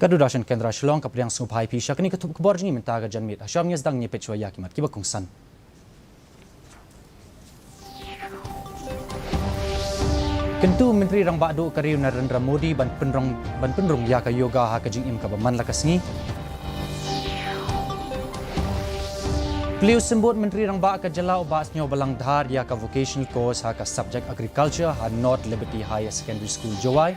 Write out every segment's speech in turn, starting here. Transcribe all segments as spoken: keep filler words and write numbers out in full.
Ka Doordarshan Kendra Shillong ka pdiang sngewbha ïa phi sha kane ka thup khubor jong ngi mynta ka janmiet. Ha shwa mynta ngin ïa peit shuwa ïa ki mat kiba kongsan. Kyntu Myntri Rangbah Duh ka ri u Narendra Modi ban pynrung, ban pynrung ïa ka yoga ha ka jingim kaba man la ka sngi. Plie u Symbud Myntri Rangbah ka jylla u Bah Sniawbhalang Dhar ïa ka vocational course ha ka subject agriculture ha North Liberty Higher Secondary School Jowai.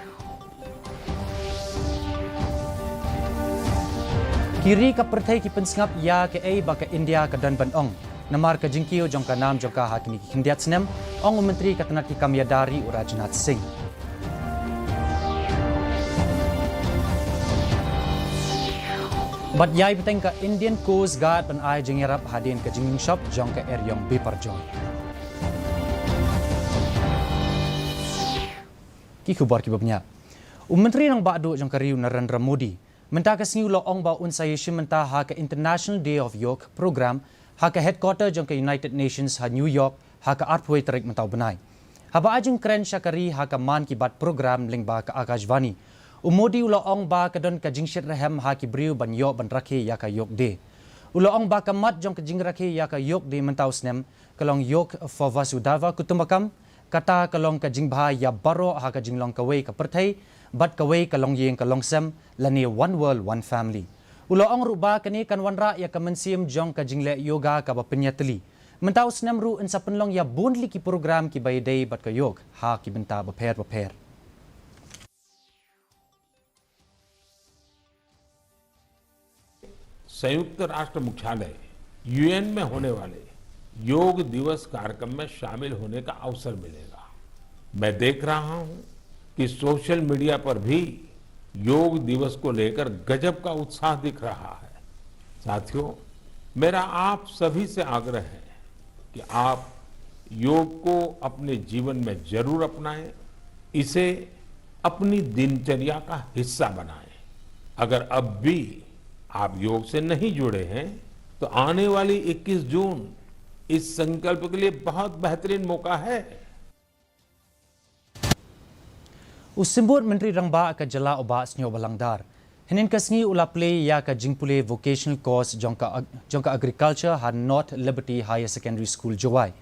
Ki ri ka pyrthei ki pynsngap ïa kaei ba ka India ka don ban ong namar ka jingkiew jong ka nam jong ka ha kine ki khyndiat snem, ong u Myntri ka tnat ki kam ïada ri u Rajnath Singh. Bad ïai bteng ka Indian Coast Guard ban ai jingïarap hadien ka jingïngshop jong ka eriong biparjoy. Ki khubor kiba bniah. U Myntri Rangbah Duh jong ka ri u Narendra Modi mynta ka sngi u la ong ba un sa ïashim bynta ha ka International Day of Yoga Program ha ka headquarter jong ka United Nations ha New York ha ka arphew tarik mynta u bnai. Haba ai jingkren sha ka ri ha ka Mann Ki Baat program lyngba ka Akashvani, u Modi u la ong ba ka don ka jingshitrhem ha ki briew ban ïoh ban rakhe ïa ka Yoga Day. U la ong ba ka mat jong ka jingrakhe ïa ka Yoga Day mynta u snem ka long Yoga for Vasudhaiva Kutumbakam, kata ka long ka jingbha ïa baroh ha ka jinglong kawei ka pyrthei bad kawei ka longïing ka longsem, lane One World One Family. U la ong ruh ba kane kan wanrah ïa ka mynsiem jong ka jingleh yoga kaba pynïatylli. Mynta u snem ruh yn sa pynlong ïa bun tylli ki program kiba ïadei bad ka yoga ha ki bynta bapher bapher. संयुक्त राष्ट्र मुख्यालय यूएन में होने वाले योग दिवस कार्यक्रम में शामिल होने का अवसर मिलेगा। मैं देख रहा हूं कि सोशल मीडिया पर भी योग दिवस को लेकर गजब का उत्साह दिख रहा है। साथियों, मेरा आप सभी से आग्रह है कि आप योग को अपने जीवन में जरूर अपनाएं, इसे अपनी दिनचर्या का हिस्सा बनाएं। अगर अब भी आप योग से नहीं जुड़े हैं, तो आने वाली इक्कीस जून इस संकल्प के लिए बहुत बेहतरीन मौका है। U Symbud Myntri Rangbah ka jylla u Bah Sniawbhalang Dhar hynnin ka sngi u la plie ïa ka jingpule vocational course jong ka, jong ka agriculture ha North Liberty Higher Secondary School Jowai.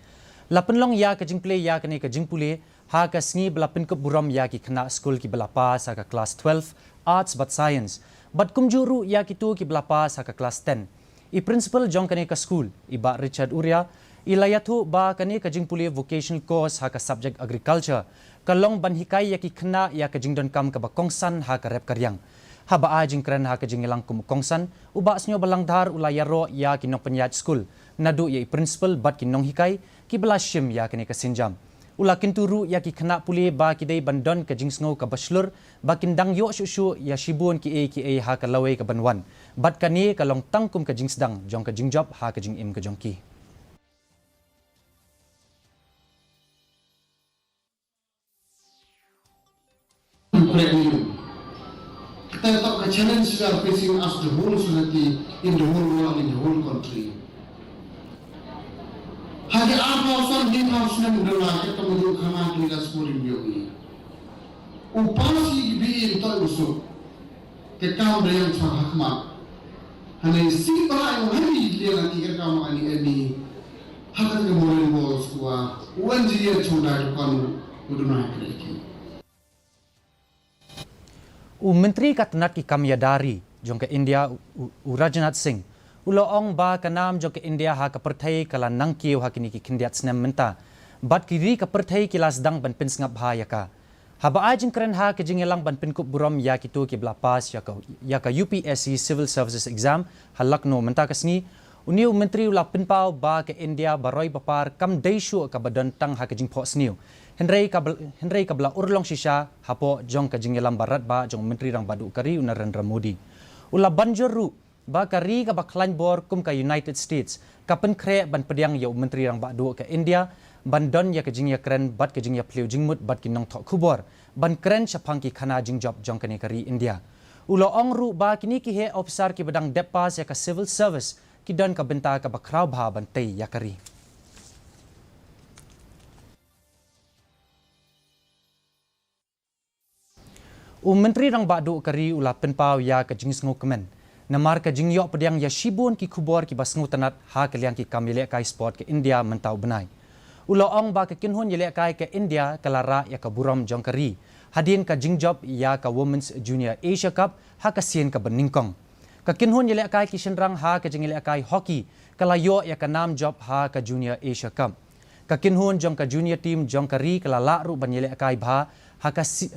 La pynlong ïa ka jingplie ïa kane ka jingpule ha ka sngi ba la pynkup burom ïa ki khynnah skul kiba la pass ha ka klas twelve Arts bad Science bad kumjuh ruh ïa kito kiba la pass ha ka klas ten. I Principal jong kane ka skul, i Bah Richard Uria, i la ïathuh ba kane ka jingpule vocational course ha ka subject Agriculture ka long ban hikai ïa ki khynnah ïa ka jingdonkam kaba kongsan ha ka rep ka riang. Haba ai jingkren ha ka jingïalang kum u kongsan, u Bah Sniawbhalang Dhar u la ïaroh ïa ki nongpynïaid skul naduh ïa i Principal bad ki nonghikai kiba la shim ïa kane ka sienjam. U la kyntu ruh ïa ki khynnah pule ba ki dei ban don ka jingsngew kaba shlur ba kin dang ïoh shuh shuh ïa shibun kiei kiei ha ka lawei kaban wan bad kane ka long tang kum ka jingsdang jong ka jingjop ha ka jingim ka jong ki. Ukraine. Kata ka challenge we are facing as the whole society in the whole world, in the whole country. Ha ki arphew san, hynñiewphew snem u dang la, kata ka mut ka khana ki la spurim biang ni. U pass ïa ki B A, to u suk. Ka kam da ïeng chwa ha khmat. Hangne sibha ïa u hani liang ani ka kam ani ani. Ha ka ka moren bol skua. U engineer chwa da ka kon u duna ha ka ki. U Myntri ka tnat ki kam ïada ri jong ka India u, u Rajnath Singh u la ong ba ka nam jong ka India ha ka pyrthei ka la nang kiew ha kine ki khyndiat snem mynta. Bad ki ri ka pyrthei ki la sdang ban pynsngap bha ïa ka. Haba ai jingkren ha ka jingïalang ban pynkup burom ïa kito kiba la pass ïa ka, ïa ka U P S C Civil Services Exam ha Lucknow mynta ka sngi, une u Myntri u la pynpaw ba ka India baroi bapar kam dei shuh kaba don tang ha ka jingphohsniew. Hynrei kaba, hynrei kaba la urlong shisha hapoh jong ka jingïalam ba radbah jong u Myntri Rangbah Duh ka ri u Narendra Modi. U la ban jur ruh ba ka ri kaba khlaiñ bor kum ka United States ka pynkhreh ban pdiang ïa u Myntri Rangbah Duh ka India ban don ïa ka jingïakren bad ka jingïapyllew jingmut bad ki nongthoh khubor ban kren shaphang ki khana jingjop jong kane ka ri India. U la ong ruh ba kine ki heh ophisar kiba dang dep pass ïa ka civil service ki don ka bynta kaba khraw bha ban tei ïa ka ri. U Myntri Rangbah Duh ka ri u la pynpaw ïa ka jingsngewkmen namar ka jingïoh pdiang ïa shibun ki khubor kiba sngewtynnat ha ka liang ki kam ïalehkai sport ka India mynta u bnai. U la ong ba ka kynhun ïalehkai ka India ka la rah ïa ka burom jong ka ri hadien ka jingjop ïa ka Women's Junior Asia Cup ha ka sien kaba nyngkong. Ka kynhun ïalehkai ki shynrang ha ka jingïalehkai hockey ka la ïoh ïa ka nam jop ha ka Junior Asia Cup. Ka kynhun jong ka junior team jong ka ri ka la lah ruh ban ïalehkai bha ha ka si-,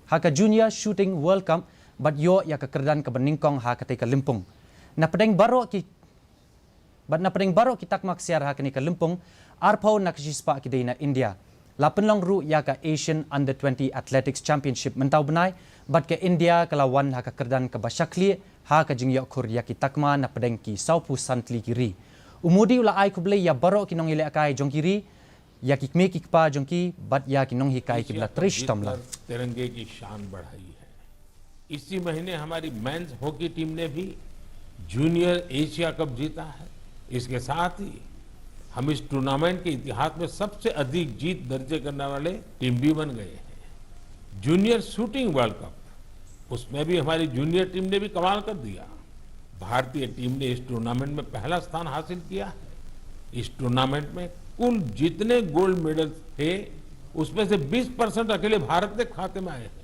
ha ka Junior Shooting World Cup bad ïoh ïa ka kyrdan kaba nyngkong ha katei ka lympung. Na pdeng baroh ki, bad na pdeng baroh ki takma ksiar ha kane ka lympung, arphew na ka shispah ki dei na India. La pynlong ruh ïa ka Asian Under twenty Athletics Championship mynta u bnai, bad ka India ka la wan ha ka kyrdan kaba shaklieh ha ka jingïoh khur ïa ki takma na pdeng ki sawphew san tylli ki ri. U Modi u la ai khublei ïa baroh ki nongïalehkai jong ki ri, ïa ki kmie ki kpa jong ki, bad ïa ki nonghikai kiba la trei shitom lang. तिरंगे की शान बढ़ाई है। इसी महीने हमारी मेंस हॉकी टीम ने भी जूनियर एशिया कप जीता है। इसके साथ ही हम इस टूर्नामेंट के इतिहास में सबसे अधिक जीत दर्ज करने वाले टीम भी बन गए हैं। जूनियर शूटिंग वर्ल्ड कप, उसमें भी हमारी जूनियर टीम ने भी कमाल कर दिया। भारतीय टीम ने इस टूर्नामेंट में पहला स्थान हासिल किया है। इस टूर्नामेंट में कुल जितने गोल्ड मेडल थे, उसमें से बीस परसेंट अकेले भारत के खाते में आए हैं।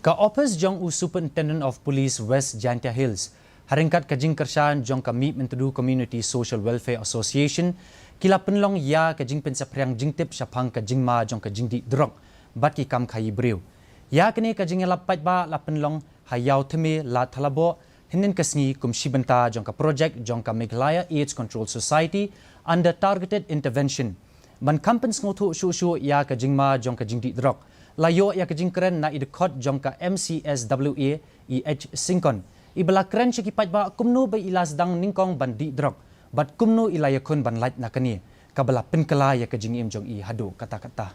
Ka ophis jong u Superintendent of Police West Jaintia Hills, ha ryngkat ka jingkyrshan jong ka Mihmyntdu Community Social Welfare Association, ki la pynlong ïa ka jingpynsaphriang jingtip shaphang ka jingma jong ka jingdih drok bad ki kam khaïi briew. Ïa kane ka jingïalap paidbah la pynlong ha Ïawthymme Ladthadlaboh, hynnin ka sngi kum shi bynta jong ka projek jong ka Meghalaya AIDS Control Society under targeted intervention. Ban kham pynsngewthuh shuh shuh ïa ka jingma jong ka jingdih drok, la ïoh ïa ka jingkren na i dkhot jong ka M C S W A, i H Syngkon, iba la kren sha ki paidbah kumno ba i la sdang nyngkong ban dih drok bad kumno i la ïakhun ban lait na kane, kaba la pynkylla ïa ka jingim jong i haduh katta katta.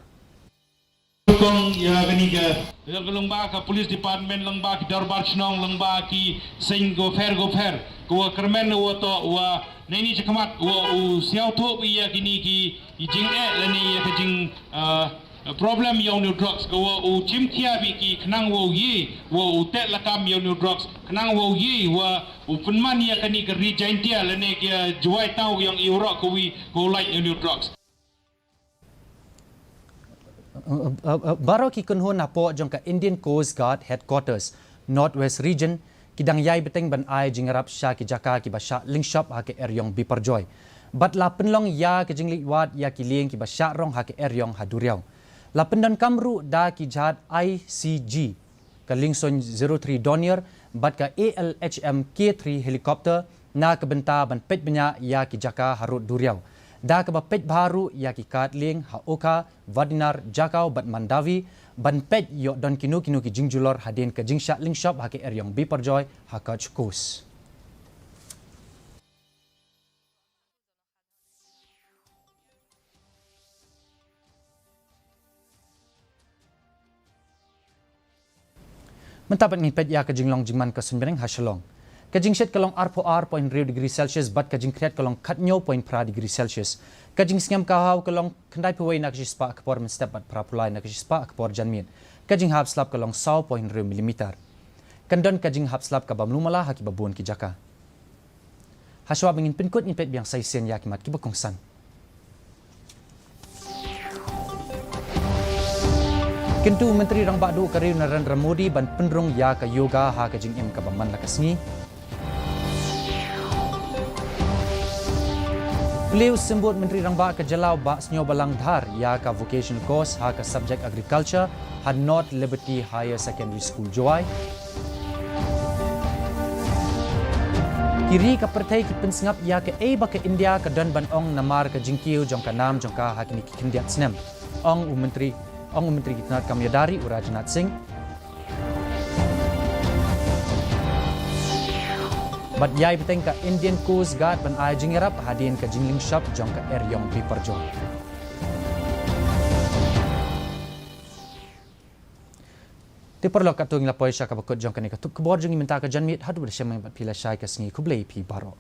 Kong ïa kane ka, ïa ka lyngba ka police department, lyngba ki dorbar shnong, lyngba ki seng bapher bapher, ka wa kyrmen wa toh wa neini shakhmat wa u sngewthuh ïa kine ki, ki jingeh lane ïa ka jing, ah, problem ïa u new drugs, ka wa u chim khia bad ki khnang wa u ïe wa u teh lakam ïa u new drugs, khnang wa u ïe wa u pynman ïa kane ka ri Jaintia lane ka, ah, Jowai Taw ïong i u rok ka wi ka u lait ïa u new drugs. Baroh ki kynhun hapoh jong ka Indian Coast Guard Headquarters, North West Region, ki dang ïai bteng ban ai jingïarap sha ki jaka kiba shah lyngshop ha ka eriong Biperjoy. Bad la pynlong ïa ka jingleit wad ïa ki lieng kiba shah rong ha ka eriong ha duriaw. La pyndonkam ruh da ki jhad I C G, ka Liengsuin zero three Dornier bad ka A L H M K three helicopter na ka bynta ban peit bniah ïa ki jaka harud duriaw, da kaba peit bha ruh ïa ki kad lieng ha Oka, Vadinar, Jakaw bad Mandavi, ban peit ïoh don kino kino ki jingjulor hadien ka jingshah lyngshop ha ka eriong Biperjoy ha Kutch Coast. Mynta pat ngin peit ïa ka jinglong jingman ka suiñbneng ha Shillong. Ka jingshit ka long arphew ar point hynriew degree Celsius bad ka jingkhriat ka long khathynñiew point phra degree Celsius. Ka jingsngem ka haw ka long khyndaiphew wei na ka shispah ka por mynstep bad phraphew lai na ka shispah ka por janmiet. Ka jinghap slap ka long saw point hynriew millimeter. Kan don ka jinghap slap kaba mluh mala ha kiba bun ki jaka. Hashwa ba ngin pynkut ngin peit biang sa shisien ïa ki mat kiba kongsan. Kyntu Myntri Rangbah Duh ka ri u Narendra Modi ban pynrung ïa ka yoga ha ka jingim kaba man la ka sngi. Plie u Symbud Myntri Rangbah ka jylla u Bah Sniawbhalang Dhar ïa ka vocational course ha ka subject agriculture ha North Liberty Higher Secondary School Jowai. Ki ri ka pyrthei ki pynsngap ïa kaei ba ka India ka don ban ong namar ka jingkiew jong ka nam jong ka ha kine ki khyndiat snem, ong u Myntri, ong u Myntri ki tnat kam ïada ri u Rajnath Singh. Bad ïai bteng ka Indian Coast Guard ban ai jingïarap hadien ka jinglyngshop jong ka eriong Biperjoy. Te paralok, katto ngi la poi sha kaba kut jong kane ka tup khubor jong ngi mynta ka janmiet, haduh ba shem bad phi lashai ka sngi, khublei phi baroh.